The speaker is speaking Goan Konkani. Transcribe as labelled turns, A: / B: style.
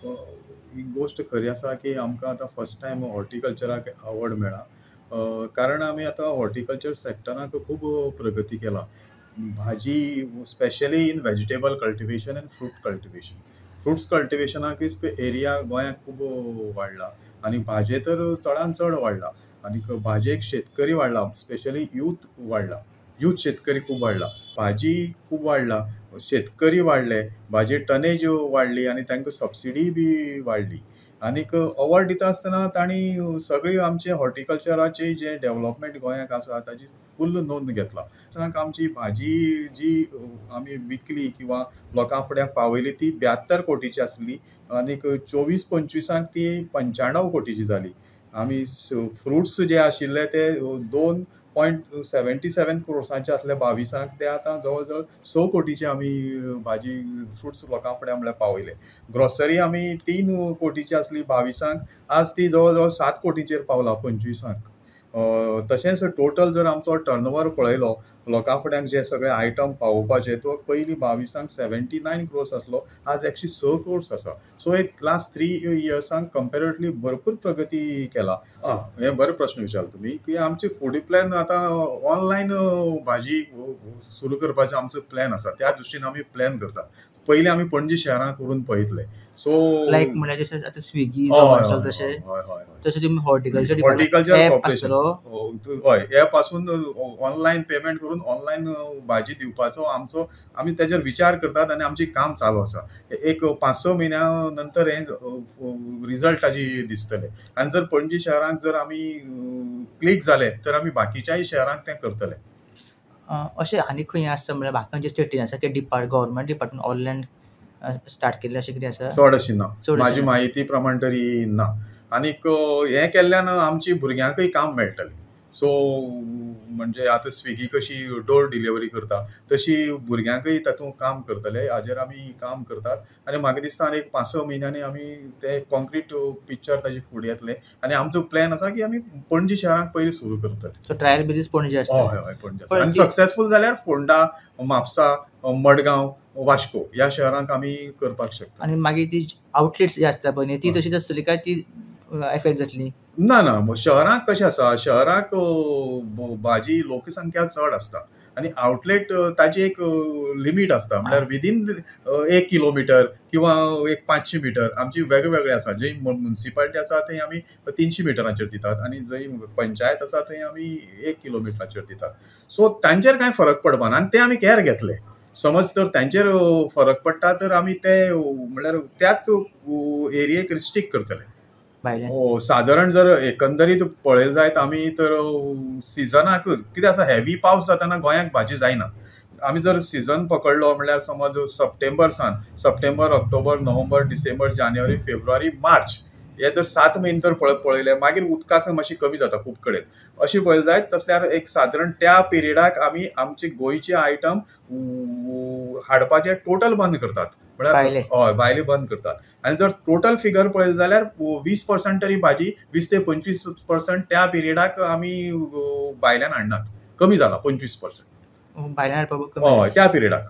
A: ही गोश्ट खरी आसा की आमकां आतां फर्स्ट टायम हॉर्टिकल्चराक अवॉर्ड मेळ्ळा, कारण आमी आतां हॉर्टिकल्चर सॅक्टराक खूब प्रगती केला. भाजी, specially in vegetable cultivation and fruit cultivation. Fruits कल्टिवेशनाक area गोंयांत खूब वाडला आनी भाजये तर चडान चड वाडला आनी भाजयेक शेतकरी वाडला, स्पेशली यूथ वाडला, यूथ शेतकरी खूब वाडला, भाजी खूब वाडला, शेतकरी वाडले, भाजी टनेज वाडली आनी तांकां सबसिडी बी वाडली. आनीक अवॉर्ड दिता आसतना तांणी सगळी आमचे हॉर्टिकल्चराची जे डेव्हलपमेंट गोंयांत आसा ताची फुल्ल नोंद घेतला. आमची भाजी जी आमी विकली किंवा लोकां फुड्याक पावयली ती 72 कोटीची आसली आनीक 24-25 ती 95 कोटीची जाली. आमी फ्रुट्स जे आशिल्ले ते 2.77 क्रोर्सांचे आसले 22, ते आतां जवळ जवळ 6 कोटीचे आमी भाजी फ्रुट्स लोकां फुड्यान म्हळ्यार पावयले. ग्रोसरी आमी 3 कोटीची आसली 22, आज ती जवळ जवळ 7 कोटीचेर पावला 25. तशेंच टोटल जर आमचो टर्नओवर पळयलो लोकां फुड्यान जे सगळे आयटम पावोवपाचे तो पयलीं 22 79 क्रोर्स आसलो, आज 106 क्रोर्स आसा. सो एक लास्ट 3 इयर्सांक कंपेरेटिवली भरपूर प्रगती केला. हें बरें प्रश्न विचारला तुमी की आमचे फूड प्लॅन आतां ऑनलायन भाजी सुरू करपाचो आमचो प्लॅन आसा, त्या दृश्टीन आमी प्लॅन करतात. पयलीं आमी पणजी शहरांत करून पळयतले. सो
B: लायक म्हणल्यार जशें आतां स्विगी तशें तशें तुमी हॉर्टिकल्चर
A: कॉर्पोरेशन हय एप आसून ऑनलायन पेमेंट करून ऑनलायन भाजी दिवपाचो आमचो आमी तेजेर विचार करतात आनी आमचें काम चालू आसा. एक 5-6 म्हयन्या नंतर हें रिजल्ट ताजी दिसतले आनी जर पणजी शहरांत जर आमी क्लिक जाले तर आमी बाकीच्याय शहरांत तें करतले.
B: अशें आनी खंय आसा म्हळ्यार बाकी स्टेटीन आसा की गव्हर्मेंट डिपार्टमेंट ऑनलायन स्टार्ट केल्लें अशें कितें आसा?
A: चड अशी ना, म्हाजी म्हायती प्रमाण तरी ना. आनीक हें केल्ल्यान आमची भुरग्यांकय काम मेळटलें. सो म्हणजे आतां स्विगी कशी डोर डिलिव्हरी करता तशी भुरग्यांकय तातूंत काम करतले, हाजेर आमी काम करतात. आनी म्हाका दिसता आनी एक 5-6 म्हयन्यांनी आमी ते कॉन्क्रीट पिक्चर ताजे फुडें येतलें आनी आमचो प्लॅन आसा की आमी पणजी शहरांत पयलीं सुरू करतले.
B: सो ट्रायल बेजीस पणजी आसता?
A: हय हय पणजी आसता. आनी सक्सेसफूल जाल्यार फोंडा, म्हापसा, मडगांव, वास्को ह्या शहरांक आमी करपाक शकता.
B: आनी मागीर ती आवटलेट्स जी आसता पळय ती तशीच आसतली काय ती एफेक्ट जातली?
A: ना ना, शहरांत कशें आसा, शहराक भाजी लोकसंख्या चड आसता आनी आवटलेट ताजी एक लिमीट आसता, म्हळ्यार विदीन 1 किलोमिटर किंवा एक 500 मिटर आमची वेगवेगळे आसा. जंय मुन्सिपालिटी आसा थंय आमी 300 मिटरांचेर दितात आनी जंय पंचायत आसा थंय आमी 1 किलोमिटराचेर दितात. सो तांचेर कांय फरक पडपाना आनी ते आमी केअर घेतले. समज तर तांचेर फरक पडटा तर आमी ते म्हळ्यार त्याच एरियेक रिस्ट्रिक्ट करतले. सादारण जर एकंदरीत पळयलें जायत आमी तर सिजनाकच कितें आसा, हेवी पावस जातना गोंयांत भाजी जायना. आमी जर सिजन पकडलो म्हणल्यार समज सप्टेंबर सान, सप्टेंबर, ऑक्टोबर, नोव्हेंबर, डिसेंबर, जानेवारी, फेब्रुवारी, मार्च हे जर 7 म्हयने तर पळयले मागीर उदकाक मातशी कमी जाता खूब कडेन. अशें पळयलें जायत तसल्यार एक सादारण त्या पिरियडाक आमी आमचे गोंयचे आयटम हाडपाचे टोटल बंद करतात, म्हळ्यार हय भायले बंद करतात. आनी जर टोटल फिगर पळयलें जाल्यार 20% तरी भाजी, 20 ते 25% त्या पिरियडाक आमी भायल्यान हाडनात, कमी जाला 25%
B: भायल्यान हाडपाक
A: हय त्या पिरियडाक.